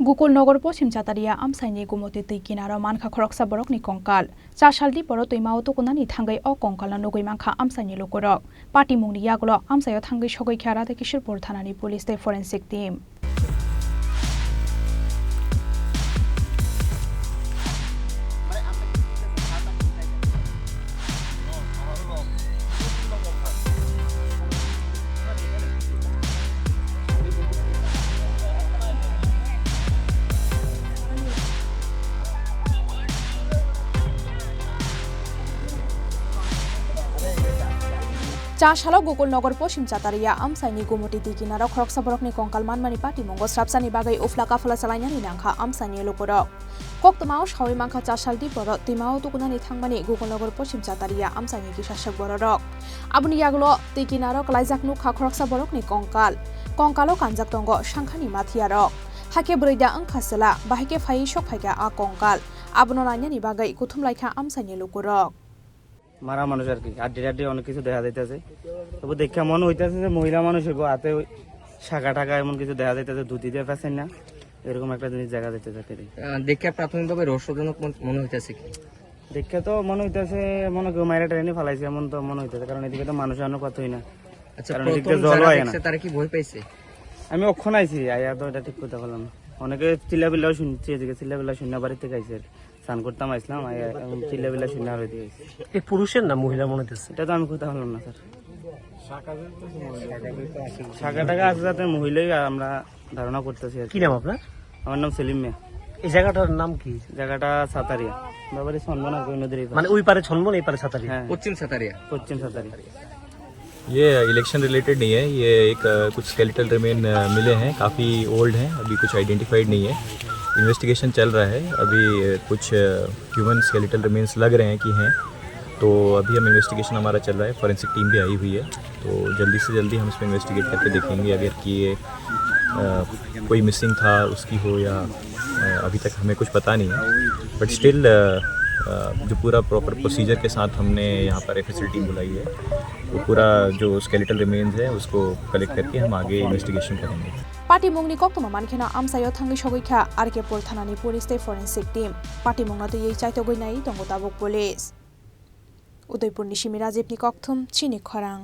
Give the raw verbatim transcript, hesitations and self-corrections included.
Gokul Nagar Poschim Chataria amchaini Gumoti twi kinaro mankha khoroksa borokni kongkal. Chasal diporo twimao tukunani thangwi o kongkalno nugwi mankha amchaini lukurok. Patimungni yagulo amchaio thangwi sogwi kha Radhakishorpur thanani police tei forensic team. Cha salo Gokul Nagar Poschim Chataria amchaini Gumoti twi kinaro khoroksa borokni kongkal manmani patimungo srapsani bagwi ufla kaphla chalainani nangkha amchaini lukurok. Koktwmao sawi mankha, chasal diporo twimao tukunani thangmani Gokul Nagar Poschim Chataria amchaini kisa swk bororok. Aboni yagulo twi kinaro kwlaijak nukha khoroksa borokni kongkal. Kongkalo kanjak tongo sangkhani mathiyarok. Hakhe bwrwi da wngkha chwla, bahai khe phaiwi sok phaikha a kongkal. Abono nainani bagwi kuthum laikha amchaini lukurok. মারা মানুষ আর কি, আড্ডি টাড্ডি অনেক কিছু দেখা যাইতেছে। তবু দেখে মনে হইতেছে যে মহিলা মানুষ হইব, হাতে ওই শাখা টাকা এমন কিছু দেখা যাইতেছে, ধুতি দিয়ে ফেছেন না, এরকম একটা জিনিস দেখা যাইতেছে আর কি। আহ, দেখে প্রাথমিকভাবে রহস্যজনক মন-, মনে হইতেছে কি? দেখে তো মনে হইতেছে মনে হয় কেউ মাইরা ট্রেনে ফালাইছে, এমন তো মনে হইতেছে, কারণ এদিকে তো মানুষ আনো কতই না। আচ্ছা, কারণ এদিকে প্রথম জল যারা হয় না। দেখছে তারা কি ভয় পাইছে? আমি অক্ষণ আইছি, আইয়া তো এটা ঠিক করতে পারলাম না। অনেকে চিল্লাবিল্লাও শুনছি, এদিকে চিল্লাবিল্লা শুনে বাড়ি থেকে আইছে আর কি। স্নান করতাম আইছিলাম, আইয়া এখন চিল্লাবিল্লা শুনে আর ওইদিকে আইছি। এই পুরুষের না মহিলা মনে হচ্ছে? এটা তো আমি কথা বললাম না, স্যার। শাখা টাকা আছে যাতে মহিলাই আমরা ধারণা করতেছি আর কি। কি নাম আপনার? আমার নাম সেলিম মিয়া। এই জায়গাটার নাম কি? জায়গাটা সাতারিয়া। বাবারে সনবনা কই নদীর এই পারে। মানে ওই পারে ছনবন, এই পারে সাতারিয়া। হ্যাঁ। পশ্চিম সাতারিয়া। পশ্চিম সাতারিয়া। ये इलेक्शन रिलेटेड नहीं है, ये एक, अ, कुछ स्केलेटल रिमेन, अ, मिले हैं, काफ़ी ओल्ड हैं, अभी कुछ आइडेंटिफाइड नहीं है, इन्वेस्टिगेशन चल रहा है। अभी, अ, कुछ, अ, ह्यूमन स्केलेटल रिमेन्स लग रहे हैं कि हैं, तो अभी हम इन्वेस्टिगेशन हमारा चल रहा है, फॉरेंसिक टीम भी आई हुई है, तो जल्दी से जल्दी हम इस पर इन्वेस्टिगेट करके देखेंगे अगर कि ये, अ, कोई मिसिंग था उसकी हो या अ, अभी तक हमें कुछ पता नहीं है, बट स्टिल, अ, अ, जो पूरा प्रॉपर प्रोसीजर के साथ हमने यहाँ पर एफएसएल टीम बुलाई है, वो पूरा जो स्केलेटल रिमेन्स है, उसको कलेक्ट करके हम आगे इन्वेस्टिगेशन करेंगे। Patimungni koktwma mankheno amchaio thangwi sogwi kha R K Pur thanani police tei forensic team. Patimungno twiwi chaitogwi naiwi tongo tabuk police. Udaipurni simi Rajibni kokthum, chini khorang.